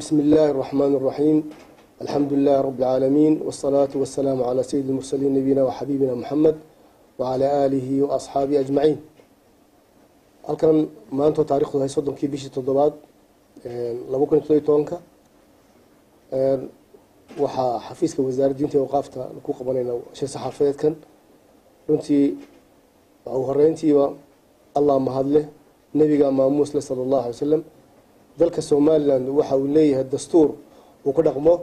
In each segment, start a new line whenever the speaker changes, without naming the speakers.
بسم الله الرحمن الرحيم. الحمد لله رب العالمين، والصلاة والسلام على سيد المرسلين، نبينا وحبيبنا محمد وعلى آله وأصحابه أجمعين. Halkan maanta taarikhdu tahay 30-kii bishii toddobaad 2017-ka, waxaa xafiiska Wasaaradda Diinta iyo Awqaafta ku qabanayna shir saxaafadeedkan. Runtii ugu horeyntiiba Allah mahadleh, nebiga maamuus leh, sala Allahu alay wasalam. Dalka Somaliland waxa uu leeyahay dastuur uu ku dhaqmo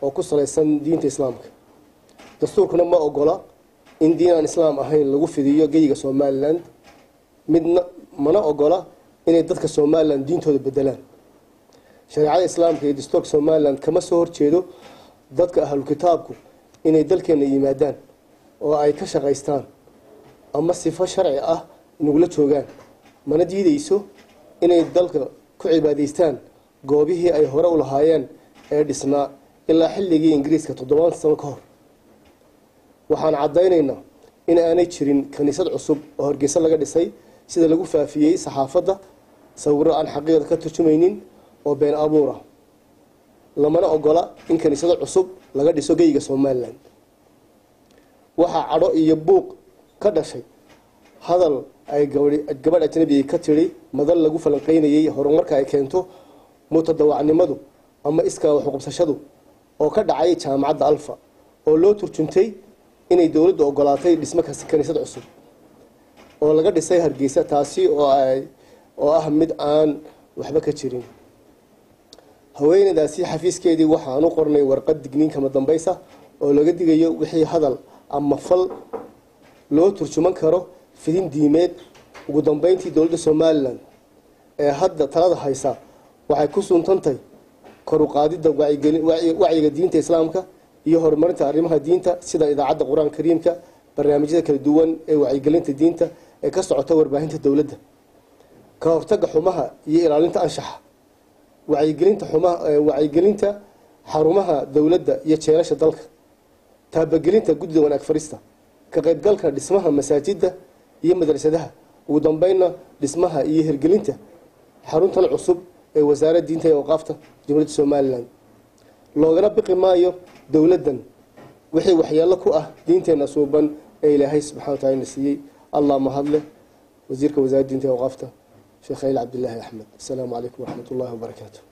oo ku salaysan diinta Islaamka. Dastuurkuna ma ogola in diin aan Islaam ahayn lagu fidiyo geyiga Somaliland, midna mana ogola inay dadka Somaliland diintooda bedelaan. Shareecada Islaamka iyo dastuurka Somaliland kama soo horjeedo dadka ahlu kitaabku inay dalkeena yimaadaan oo ay ka shaqaystaan ama sifo sharci ah nagula joogaan, mana diideyso inay dalka ku cibaadaystaan goobihii ay hore u lahaayeen ee dhisnaa ilaa xilligii Ingiriiska 7 sano ka hor. Waxaan caddaynaynaa in aanay jirin kaniisad cusub oo Hargeysa laga dhisay, sida lagu faafiyey saxaafadda sawiro aan xaqiiqda ka turjumaynin oo been abuur ah, lamana ogola in kaniisado cusub laga dhiso geyiga Somaliland. Waxaa cadho iyo buuq ka dhashay hadal ay gabadh ajnabi ka tidhi madal lagu falanqeynayay horumarka ay keento mutadawacnimadu ama iskaa waxuqabsashadu oo ka dhacay Jaamacadda Alfa, oo loo turjuntay inay dowladdu ogolaatay dhismo kaniisad cusub oo laga dhisay Hargeysa, taasi oo ay oo ah mid aan waxba ka jirin. Haweeneydaasi xafiiskeedii waxaan u qornay warqad digniin kama dambaysa oo laga digayo wixii hadal ama fal loo turjuman karo fidin diimeed. Ugu dambeyntii, dowladda Somaliland ee hadda talada haysa waxay ku suntantay kor u qaadidda wacyiga diinta Islaamka iyo horumarinta arrimaha diinta, sida idaacadda Qur-aanka Kariimka, barnaamijyada kala duwan ee wacyigelinta diinta ee ka socota warbaahinta dowladda, ka hortagga xumaha iyo ilaalinta anshaxa, wacyigelinta xumaha, wacyigelinta xarumaha dowladda iyo jeelasha dalka, taabagelinta guddida wanaag farista, ka qaybgalka dhismaha masaajidda iyo madrasadaha, ugu dambeynna dhismaha iyo hirgelinta xaruntan cusub ee Wasaaradda Diinta iyo Awqaafta Jamhuuriyadda Somaliland. Loogana biqi maayo dowladdan wixii waxyeello ku ah diinteena suuban ee Ilaahay subxana wa taala na siiyey. Allah mahadleh. Wasiirka Wasaaradda Diinta iyo Awqaafta, Sheekh Khaliil Cabdillaahi Axmed. Asalaamu calaykum waraxmat ullahi wabarakaatu.